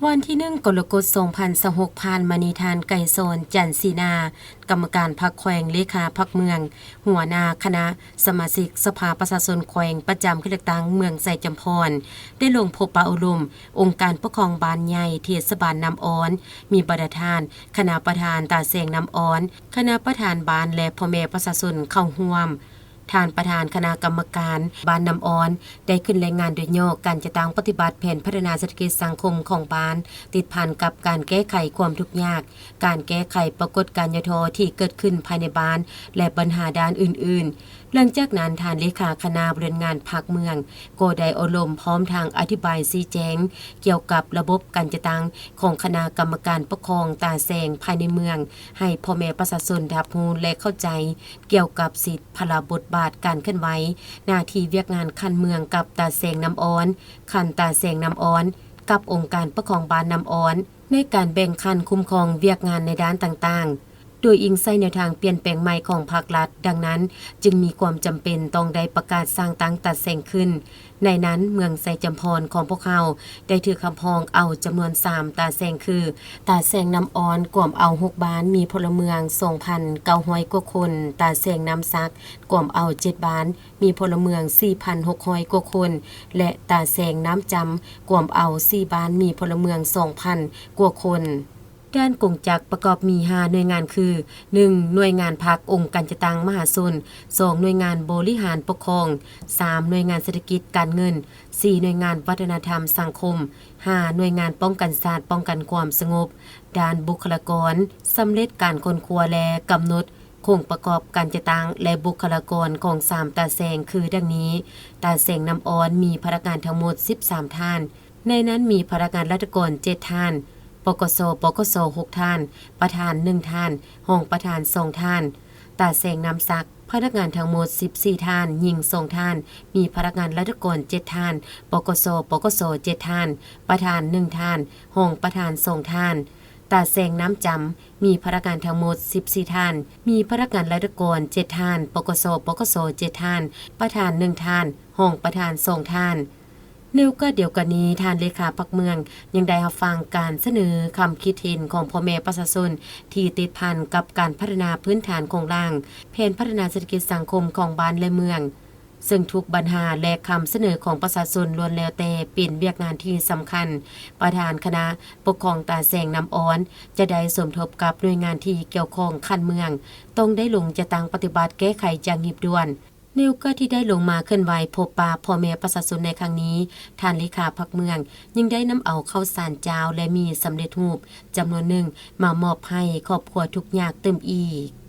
ວັນທີໜຶ່ງ ກໍລະກົດ ສອງພັນຊາວຫົກ ຜ່ານມານີ້ ທ່ານ ໄກສອນ ຈັນສີນາ ກຳມະການພັກແຂວງ, ເລຂາພັກເມືອງ, ຫົວໜ້າຄະນະສະມາຊິກສະພາປະຊາຊົນແຂວງ ປະຈຳເຂດເລືອກຕັ້ງເມືອງໄຊຈຳພອນ ໄດ້ລົງພົບປະໂອ້ລົມອົງການປົກຄອງບ້ານໃຫຍ່ເທດສະບານນ້ຳອອນ, ມີບັນດາທ່ານຄະນະປະທານຕາແສງນ້ຳອອນ, ຄະນະປະທານບ້ານ ແລະ ພໍ່ແມ່ປະຊາຊົນເຂົ້າຮ່ວມ. ທ່ານປະທານຄະນະກຳມະການບ້ານນ້ຳອອນ ໄດ້ຂຶ້ນລາຍງານໂດຍຫຍໍ້ການຈັດຕັ້ງປະຕິບັດແຜນພັດທະນາເສດຖະກິດສັງຄົມຂອງບ້ານ ຕິດພັນກັບການແກ້ໄຂຄວາມທຸກຍາກ, ການແກ້ໄຂປາກົດການຫຍໍ້ທໍ້ທີ່ເກີດຂຶ້ນພາຍໃນບ້ານ ແລະ ບັນຫາດ້ານອື່ນໆ. ຫຼັງຈາກນັ້ນ, ທ່ານເລຂາຄະນະບໍລິຫານງານພັກເມືອງ ກໍໄດ້ໂອ້ລົມພ້ອມທັງອະທິບາຍຊີ້ແຈງກ່ຽວກັບລະບົບການຈັດຕັ້ງຂອງຄະນະກຳມະການປົກຄອງຕາແສງພາຍໃນເມືອງ ໃຫ້ພໍ່ແມ່ປະຊາຊົນຮັບຮູ້ ແລະ ເຂົ້າໃຈກ່ຽວກັບສິດ, ພາລະບົດບາດການເຄື່ອນໄຫວ, ໜ້າທີ່ວຽກງານຂັ້ນເມືອງກັບຕາແສງນ້ຳອອນ, ຂັ້ນຕາແສງນ້ຳອອນກັບອົງການປົກຄອງບ້ານນ້ຳອອນ ໃນການແບ່ງຂັ້ນຄຸ້ມຄອງວຽກງານໃນດ້ານຕ່າງໆ ໂດຍອີງໃສ່ແນວທາງປ່ຽນແປງໃໝ່ຂອງພາກລັດ. ດັ່ງນັ້ນ, ຈຶ່ງມີຄວາມຈຳເປັນຕ້ອງໄດ້ປະກາດສ້າງຕັ້ງຕາແສງຂຶ້ນ. ໃນນັ້ນ, ເມືອງໄຊຈຳພອນຂອງພວກເຮົາໄດ້ຖືກຮັບຮອງເອົາຈຳນວນສາມຕາແສງຄື ຕາແສງນ້ຳອອນ ກວມເອົາຫົກບ້ານ, ມີພົນລະເມືອງສອງພັນເກົ້າຮ້ອຍກວ່າຄົນ, ຕາແສງນ້ຳສັກ ກວມເອົາເຈັດບ້ານ, ມີພົນລະເມືອງສີ່ພັນຫົກຮ້ອຍກວ່າຄົນ ແລະ ຕາແສງນ້ຳຈຳ ກວມເອົາສີ່ບ້ານ, ມີພົນລະເມືອງສອງພັນກວ່າຄົນ. ດ້ານກົງຈັກປະກອບມີຫ້າໜ່ວຍງານຄື ໜຶ່ງ ໜ່ວຍງານພັກອົງການຈັດຕັ້ງມະຫາຊົນ, ສອງ ໜ່ວຍງານບໍລິຫານປົກຄອງ, ສາມ ໜ່ວຍງານເສດຖະກິດການເງິນ, ສີ່ ໜ່ວຍງານວັດທະນະທຳສັງຄົມ, ຫ້າ ໜ່ວຍງານປ້ອງກັນຊາດປ້ອງກັນຄວາມສະຫງົບ. ດ້ານບຸກຄະລາກອນ, ສຳເລັດການຄົ້ນຄວ້າ ແລະ ກຳນົດໂຄງປະກອບການຈັດຕັ້ງ ແລະ ບຸກຄະລາກອນຂອງສາມຕາແສງຄືດັ່ງນີ້. ຕາແສງນ້ຳອອນມີພະນັກງານທັງໝົດສິບສາມທ່ານ, ໃນນັ້ນມີພະນັກງານລັດຖະກອນເຈັດທ່ານ, ປກສ, ປກສ ຫົກທ່ານ, ປະທານໜຶ່ງທ່ານ, ຮອງປະທານສອງທ່ານ. ຕາແສງນ້ຳສັກ, ພະນັກງານທັງໝົດສິບສີ່ທ່ານ, ຍິງສອງທ່ານ, ມີພະນັກງານລັດຖະກອນເຈັດທ່ານ, ປກສ, ປກສ ເຈັດທ່ານ, ປະທານໜຶ່ງທ່ານ, ຮອງປະທານສອງທ່ານ. ຕາແສງນ້ຳຈຳ, ມີພະນັກງານທັງໝົດສິບສີ່ທ່ານ, ມີພະນັກງານລັດຖະກອນເຈັດທ່ານ, ປກສ, ປກສ ເຈັດທ່ານ, ປະທານໜຶ່ງທ່ານ, ຮອງປະທານສອງທ່ານ. ໃນໂອກາດດຽວກັນນີ້, ທ່ານເລຂາພັກເມືອງຍັງໄດ້ຮັບຟັງການສະເໜີຄຳຄິດເຫັນຂອງພໍ່ແມ່ປະຊາຊົນທີ່ຕິດພັນກັບການພັດທະນາພື້ນຖານໂຄງລ່າງ, ແຜນພັດທະນາເສດຖະກິດສັງຄົມຂອງບ້ານ ແລະ ເມືອງ, ເຊິ່ງທຸກບັນຫາ ແລະ ຄຳສະເໜີຂອງປະຊາຊົນລ້ວນແລ້ວແຕ່ເປັນວຽກງານທີ່ສຳຄັນ. ປະທານຄະນະປົກຄອງຕາແສງນ້ຳອອນ ຈະໄດ້ສົມທົບກັບໜ່ວຍງານທີ່ກ່ຽວຂ້ອງຂັ້ນເມືອງ, ຕ້ອງໄດ້ລົງຈັດຕັ້ງປະຕິບັດແກ້ໄຂຢ່າງຮີບດ່ວນ. ໃນໂອກາດທີ່ໄດ້ລົງມາເຄື່ອນໄຫວພົບປະພໍ່ແມ່ປະຊາຊົນໃນຄັ້ງນີ້, ທ່ານເລຂາພັກເມືອງຍັງໄດ້ນຳເອົາເຂົ້າສານຈາວ ແລະ ໝີ່ສຳເລັດຮູບຈຳນວນໜຶ່ງມາມອບໃຫ້ຄອບຄົວທຸກຍາກຕື່ມອີກ.